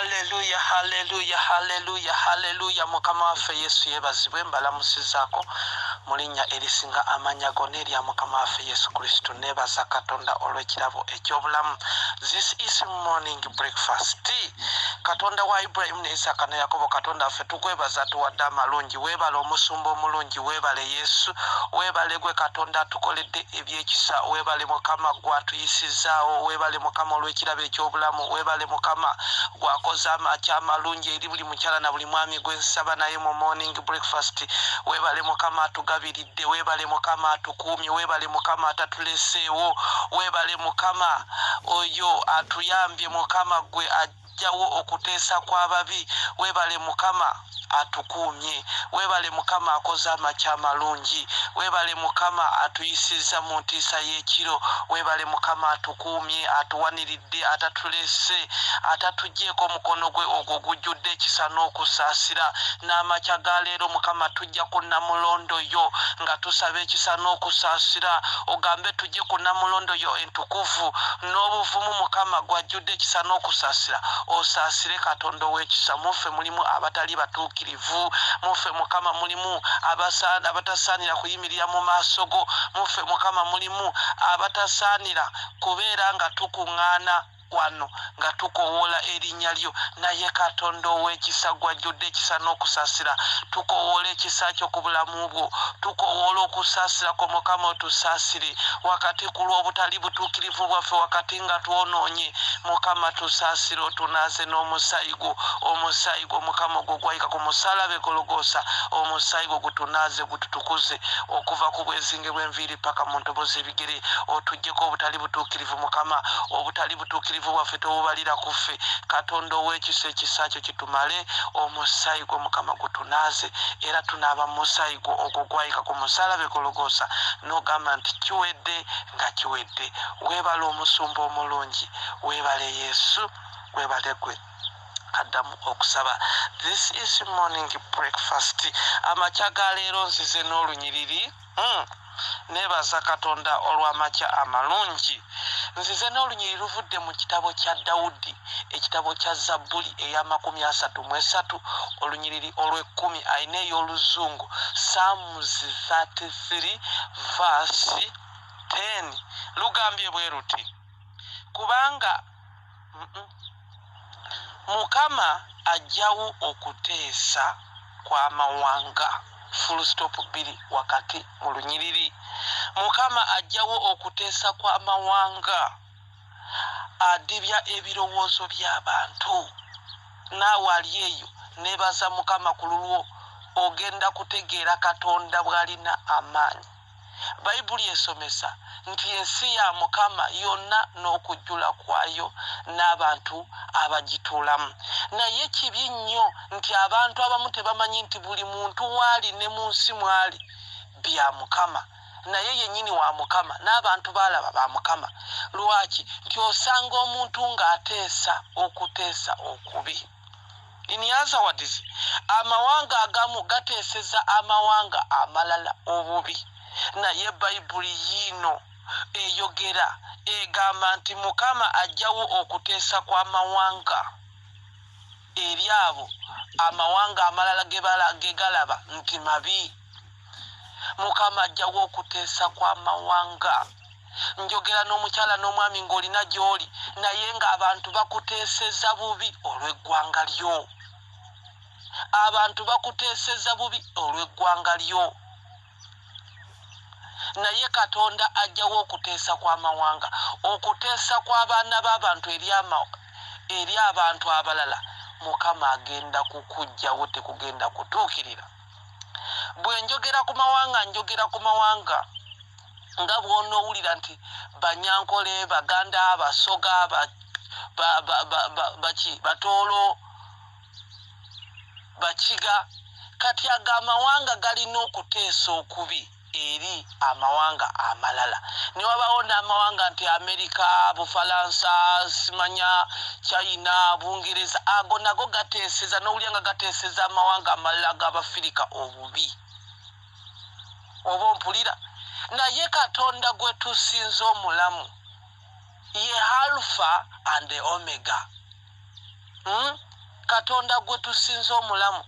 Haleluya, haleluya, haleluya, haleluya. Mukama waffe Yesu yeebazibwe. Mbalamusizaako mu linnya erisinga amannya gonna erya Mukama waffe Yesu Kristo. Neebaza Katonda olw'ekirabo eky'obulamu. This is Morning Breakfast. Katonda wa Ibulayimu ne Isaaka ne Yakobo, Katonda waffe, tukwebaza, tuwadde amalungi. Weebale omusumba omulungi, weebale Yesu, weebale gwe Katonda atukoledde ebyekisa. Weebale Mukama gwatuyisizaawo, weebale Mukama olw'ekirabo eky'obulamu, weebale Mukama gwakoze amakya amalungi eri buli mukyala na buli mwami gwe nsaba naye mu Morning Breakfast. Weebale Mukama atugabiridde, weebale Mukama atukuumye, weebale Mukama atatuleseewo, weebale Mukama oyo atuyambye. Mukama gwe ajjawo okuteesa kw'ababi, weebale Mukama atukuumye, weebale Mukama akoze amakya amalungi, weebale Mukama atuyisizza mu ntiisa y'ekiro, weebale Mukama atukuumye, atuwaniridde, atatulese, atatuggyeeko omukono gwe ogwo gujjudde ekisa n'okusaasira. N'amakya ga leero, Mukama, tujja ku nnamulondo yo nga tusaba ekisa n'okusaasira. Ogambe tujje ku nnamulondo yo entukuvu n'obuvumu. Mukama gwajjudde ekisa n'okusaasira, osaasire. Katonda ow'ekisa, muffe mulimu abatali batuukirivu, muffe Mukama mulimu abatasaanira kuyimirira mu maaso go, muffe Mukama mulimu abatasaanira kubeera nga tukuŋŋaana wano nga tukowoola erinnya lyo. Naye Katonda ow'ekisa, gwajjudde ekisa n'okusaasira, tukowoola ekisa kyo ku bulamu bwo, tukowoola okusaasira kwo. Mukama, otusaasire wakati ku lw'obutali butuukirivu bwaffe, wakati nga twonoonye. Mukama, tusaasire, otunaaze n'omusaayi gwo. Omusaayi gwo, Mukama, ogwo gwayika ku musalaba e Gologoosa, omusaayi gwo gutunaaze, gututukuze okuva ku bwezinge bw'enviiri paka mu ntobo z'ebigere. Otuggyeko obutali butuukirivu. Mukama, obutali butuukirivu bwaffe tobubalira ku ffe. Katonda ow'ekisa, ekisa kyo kitumale. Omusaayi gwo, Mukama, gutunaaze, era tunaaba mu musaayi gwo ogwo gwayika ku musalaba e Gologoosa n'ogamba nti kiwedde, nga kiwedde. Weebale omusumba omulungi, weebale Yesu, weebale gwe addamu okusaba. This is Morning Breakfast. Amakya ga leero nzize n'olunyiriri. Neebaza Katonda olw'amakya amalungi. Nzize n'olunyiriri luvudde mu kitabo kya Dawudi, ekitabo kya Zabbuli eya 33, olunyiriri olw'ekkumi. Ayina ey'Oluzungu, Psalms 33 verse 10, lugambye bwe ruti: kubanga Mukama ajjawo okuteesa kw'amawanga. Full stop bbiri wakati mu lunyiriri. Mukama ajjawo okuteesa kw'amawanga, adibya ebirowoozo by'abantu. Naawe ali eyo, neebaza Mukama ku lulwo, ogenda kutegeera Katonda bw'alina amaanyi. Bayibuli esomesa nti ensi ya Mukama yonna n'okujjula kwayo n'abantu abagituulamu. Naye kibi nnyo nti abantu abamu tebamanyi nti buli muntu waali ne mu nsi mwali bya Mukama, naye yennyini wa Mukama, n'abantu baalaba ba Mukama. Lwaki nti osanga omuntu ng'ateesa okuteesa okubi? In other words, amawanga agamu gateeseza amawanga amalala obubi. Naye Bayibuli yiino eyogera, egamba nti Mukama ajjawo okuteesa kw'amawanga eri abo amawanga amalala ge galaba nti mabi. Mukama ajjawo okuteesa kw'amawanga. Njogera n'omukyala n'omwami ng'olina gy'oli, naye ng'abantu bakuteeseza bubi olw'eggwanga lyo. Abantu bakuteeseza bubi olw'eggwanga lyo, naye Katonda ajjawo okuteesa kw'amawanga. Okuteesa kw'abaana b'abantu eri abantu abalala, Mukama agenda kukuggyawo, tekugenda kutuukirira. Bwe njogera ku mawanga, njogera ku mawanga nga bw'onoowulira nti Banyankole, Baganda, Basoga, baki, Batoolo, Bakiga. Kati ago amawanga galina okuteesa okubi eri amawanga amalala. Ne wabaawo n'amawanga nti Amerika, Bufalansa, simanya China, Bungereza, ago nago gateeseza, n'owulira nga gateeseza amawanga amalala g'Abafirika obubi. Oba ompulira? Naye Katonda gwe tusinza omulamu ye Alpha and the Omega. Katonda gwe tusinza omulamu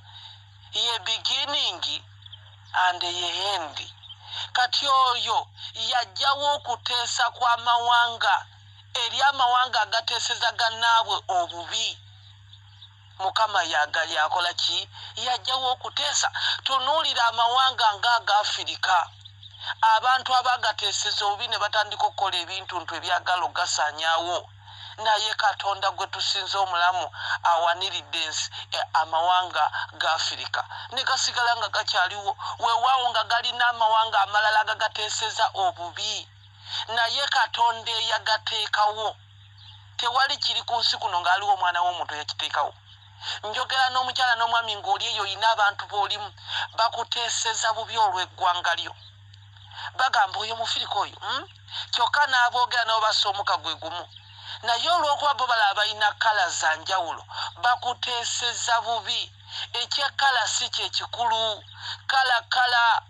ye beginning and ye end. Kati oyo yajjawo okuteesa kw'amawanga eri amawanga agateeseza gannaabwe obubi. Mukama yakola ki? Yajjawo okuteesa. Tunuulira amawanga ng'aga Afirika, abantu abagateeseza obubi ne batandika okukola ebintuntu ebyagala okugasaanyaawo. Naye Katonda gwe tusinza omulamu awaniridde ensi, amawanga ga Afirika ne gasigala nga gakyaliwo, weewaawo nga galina amawanga amalala agagateeseza obubi, naye Katonda eyagateekawo. Tewali kiri ku nsi kuno ng'aliwo omwana w'omuntu eyakiteekawo. Njogera n'omukyala n'omwami ng'oli eyo olina abantu b'olimu bakuteeseza bubi olw'eggwanga lyo, bagamba oyo mufirika oyo, Kyokka n'aboogera nabo bassa omuka gwe gumu, naye olw'okuba bo balaba balina colour za njawulo bakuteeseza bubi. Ekya colour si kye kikulu, colour colour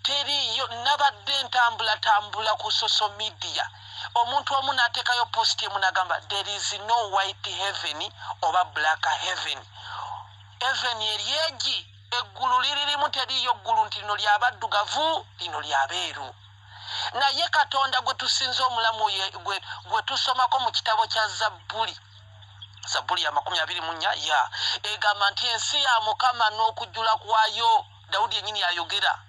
teriiyo. Nabadde ntambulatambula ku social media, omuntu omu n'ateekayo post emu n'agamba there is no white heaven oba black heaven. Heaven eri egi, eggulu liririmu, teriiyo ggulu nti lino lyabaddugavu, lino lyabeeru. Naye Katonda gwe tusinza omulamu oyo gwe tusomako mu kitabo kya Zabbuli, Zabbuli ya 24 ya egamba nti ensi ya Mukama n'okujjula kwayo. Dawudi yennyini yayogera.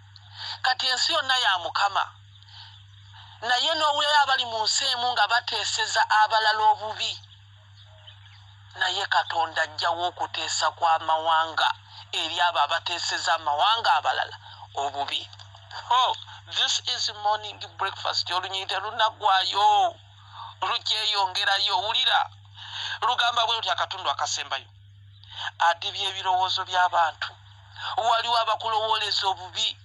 Kati ensi yonna ya Mukama, naye n'owulirayo abali mu nsi emu nga bateeseza abalala obubi, naye Katonda ajjawo okuteesa kw'amawanga eri abo abateeseza amawanga abalala obubi. Oh, this is morning breakfast. Olunyiriri terunaggwayo, lukyeyongerayo. Wulira lugamba bwe luti, akatundu akasembayo: adibya ebirowoozo by'abantu. Waliwo abakulowooleza obubi,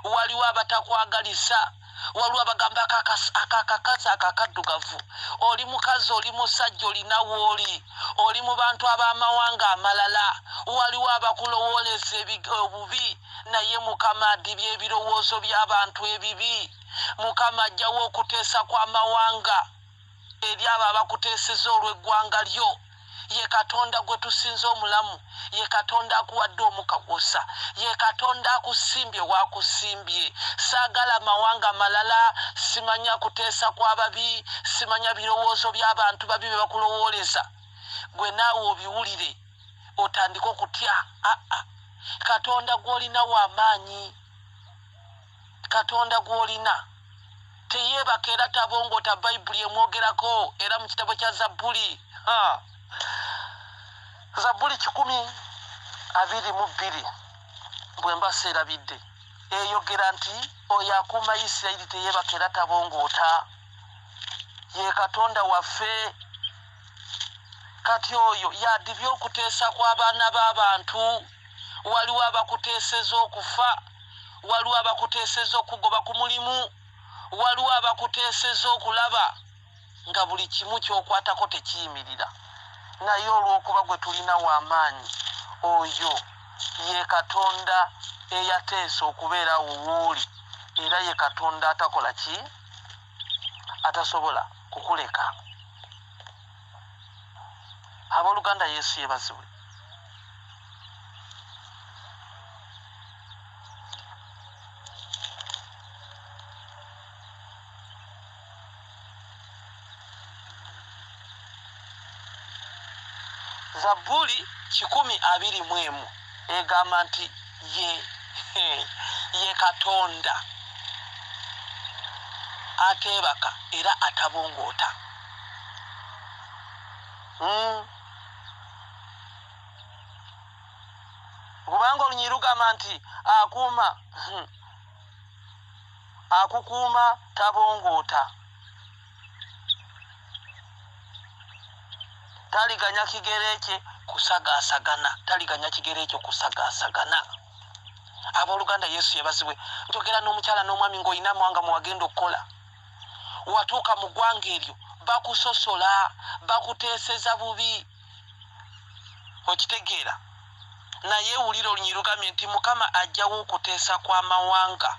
waliwo abatakwagaliza, waliwo abagamba akakakazi akakaddugavu. Oli mukazi, oli musajja, olina wooli, oli mu bantu ab'amawanga amalala, waliwo abakulowooleza obubi, naye Mukama adibya ebirowoozo by'abantu ebibi. Mukama ajjawo okuteesa kw'amawanga eri abo abakuteeseza olw'eggwanga lyo. Ye Katonda gwe tusinza omulamu, ye Katonda akuwadde omukagusa, ye Katonda akusimbye wakusimbye. Saagala mawanga malala, simanya kuteesa kw'ababi, simanya birowoozo by'abantu babi bye bakulowooleza. Gwe naawe obiwulire otandike okutya. Aa, Katonda gw'olina w'amaanyi. Katonda gw'olina teyeebaka era tabongoota. Bayibuli emwogerako era mu kitabo kya Zabbuli, Zabbuli 122, bwe mba seerabidde, eyogera nti oyo akuuma Isirayiri teyeebaka era tabongoota. Ye Katonda waffe. Kati oyo yadibya okuteesa kw'abaana b'abantu. Waliwo abakuteeseza okufa, waliwo abakuteeseza okugoba ku mulimu, waliwo abakuteeseza okulaba nga buli kimu ky'okwatako tekiyimirira, naye olw'okuba gwe tulina w'amaanyi, oyo ye Katonda eyateesa okubeera awo wooli, era ye Katonda atakola ki, atasobola kukuleka. Abooluganda, Yesu yebazibwe. Zabbuli 121 egamba nti ye Katonda ateebaka era atabongoota. Kubanga olunyiriri lugamba nti akuuma, akukuuma tabongoota, taliganya kigere kye kusagaasagana, taliganya kigere ekyo kusagaasagana. Abooluganda, Yesu yebazibwe. Njogera n'omukyala n'omwami ng'olina amawanga mwewagenda okukola, watuuka mu ggwanga eryo bakusosola, bakuteeseza bubi, okitegeera? Naye wulira olunyiriri lugambye nti Mukama ajjawo okuteesa kw'amawanga.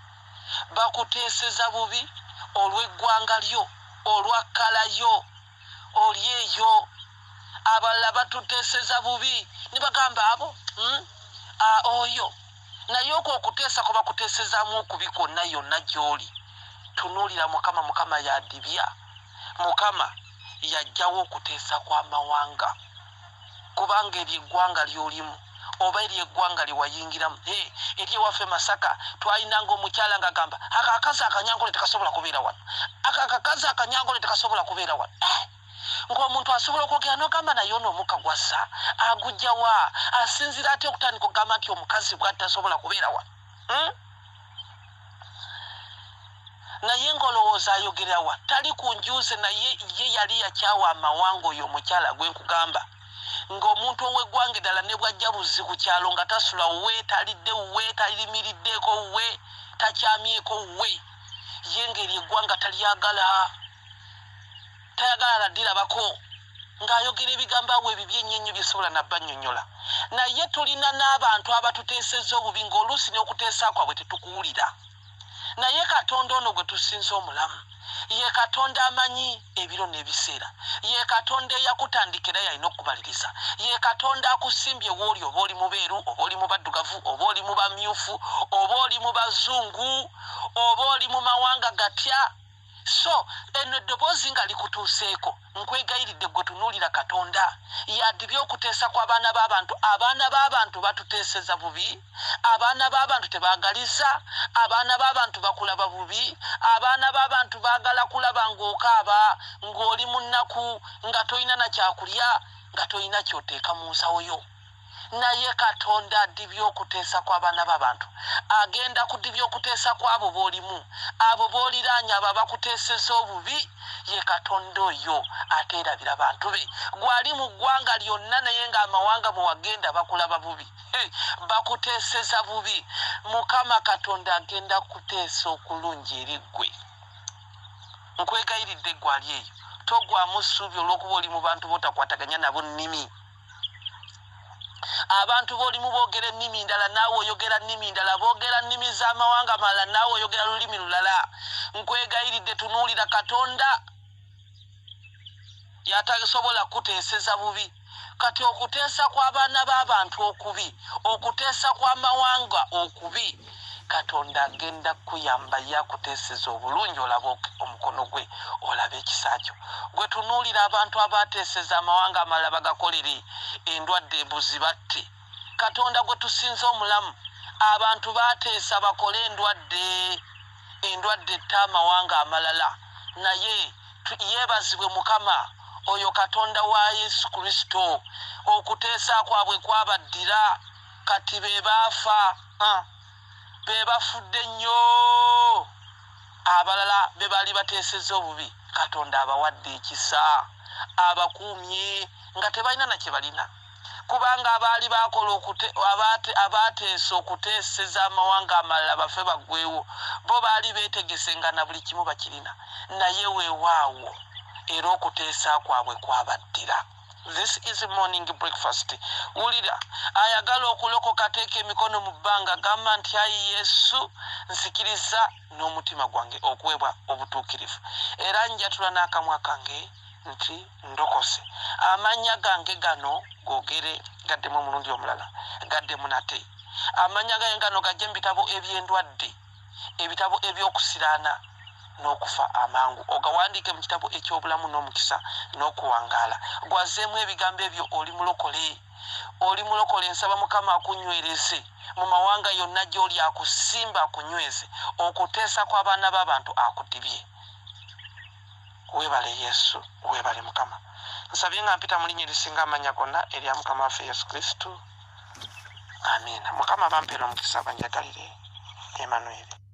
Bakuteeseza bubi olw'eggwanga lyo, olwa colour yo, oli eyo. Abalala batuteeseza bubi ne bagamba abo oyo. Naye okwo okuteesa kuba kuteesezaamu okubi kwonna yonna gy'oli. Tunuulira Mukama, Mukama yadibya, Mukama yajjawo okuteesa kw'amawanga, kubanga eryo eggwanga ly'olimu oba eryo eggwanga lye wayingiramu. Eri ewaffe Masaka twalinanga omukyala ng'agamba aka akazi akanyankole tekasobola kubeera wano, aka akakazi akanyankole tekasobola kubeera wano. Ng'omuntu asobola okwogera n'ogamba naye ono omukka gwassa agujja wa, asinziira atya okutandika okugamba nti omukazi bw'ati tasobola kubeera wano? Naye ng'olowooza ayogera wa, tali ku njuze, naye ye yali yakyawa amawanga. Oyo omukyala gwe nkugamba ng'omuntu ow'eggwanga eddala ne bw'ajja buzzi ku kyalo nga tasula wuwe, talidde wuwe, talimiriddeeko wuwe, takyamyeko wuwe, ye ng'eryo eggwanga talyagala, tayagala naddiraabako, ng'ayogera ebigambo awo ebibi ennyo ennyo byesobola nabba nnyonnyola. Naye tulina n'abantu abatuteesezza obubi ng'oluusi n'okuteesa kwabwe tetukuwulira. Naye Katonda ono gwe tusinza omulamu ye Katonda amanyi ebiro n'ebiseera, ye Katonda eyakutandika era yalina okukumaliriza, ye Katonda akusimbye wooli, oba oli mubeeru, oba oli mu baddugavu, oba oli mu bamyufu, oba oli mu bazungu, oba oli mu mawanga gatya. So eno eddoboozi nga likutuuseeko, nkwegayiridde gwe tunuulira Katonda yadibye okuteesa kw'abaana b'abantu. Abaana b'abantu batuteeseza bubi, abaana b'abantu tebaagaliza, abaana b'abantu bakulaba bubi, abaana b'abantu baagala kulaba ng'okaaba, ng'oli mu nnaku, nga tolina na kyakulya, nga tolina ky'oteeka mu nsawo yo. Naye Katonda adibye okuteesa kw'abaana b'abantu, agenda kudibya okuteesa kw'abo b'olimu, abo b'oliraanya, abo abakuteeseza obubi. Ye Katonda oyo ateerabira bantu be. Gwali mu ggwanga lyonna naye ng'amawanga mwe wagenda bakulaba bubi, bakuteeseza bubi, Mukama Katonda agenda kuteesa okulungi eri ggwe. Nkwegayiridde gwali eyo, togwamu ssuubi olw'okuba oli mu bantu b'otakwataganya nabo nnimi. Abantu b'olimu boogera ennimi ndala, naawe oyogera nnimi ndala, boogera nnimi z'amawanga malala, naawe oyogera lulimi lulala. Nkwegayiridde tunuulira Katonda yatasobola kuteeseza bubi. Kati okuteesa kw'abaana b'abantu okubi, okuteesa kw'amawanga okubi, Katonda agenda kukuyamba ye akuteeseza obulungi, olabe omukono gwe, olabe ekisa kyo. Gwe tunuulira abantu abateeseza amawanga amalala bagakolere endwadde embuzi batte. Katonda gwe tusinza omulamu, abantu bateesa bakole endwadde, endwadde etta amawanga amalala, naye yeebazibwe Mukama oyo Katonda wa Yesu Kristo, okuteesa kwabwe kwabaddira, kati be baafa, be bafudde nnyo. Abalala be baali bateesezza obubi, Katonda abawadde ekisa, abakuumye nga tebalina na kye balina, kubanga abaali bakola abateesa okuteeseza amawanga amalala bafe baggwewo, bo baali beetegese nga na buli kimu bakirina, naye weewaawo era okuteesa kwabwe kwabaddira. This is morning breakfast. Wulira, ayagala okulokoka teeka emikono mu bbanga, gamba nti ayi Yesu, nzikiriza n'omutima gwange okuweebwa obutuukirivu, era njatula n'akamwa kange nti ndokose. Amannya gange gano googere, gaddemu omulundi omulala, gaddemu nate. Amannya gange gano gajje mu bitabo eby'endwadde, ebitabo ebyokusiraana n'okufa amangu, ogawandiike mu kitabo eky'obulamu n'omukisa n'okuwangaala. Gwazeemu ebigambo ebyo, oli mulokole, oli mulokole. Nsaba Mukama akunywereze mu mawanga yonna gy'oli, akusimba, akunyweze, okuteesa kw'abaana b'abantu akudibye. Weebale Yesu, weebale Mukama. Nsabye nga mpita mu linnya erisinga amannya gonna, erya Mukama waffe Yesu Kristo, amiina. Mukama bampeera omukisa, banjagalire Emanueri.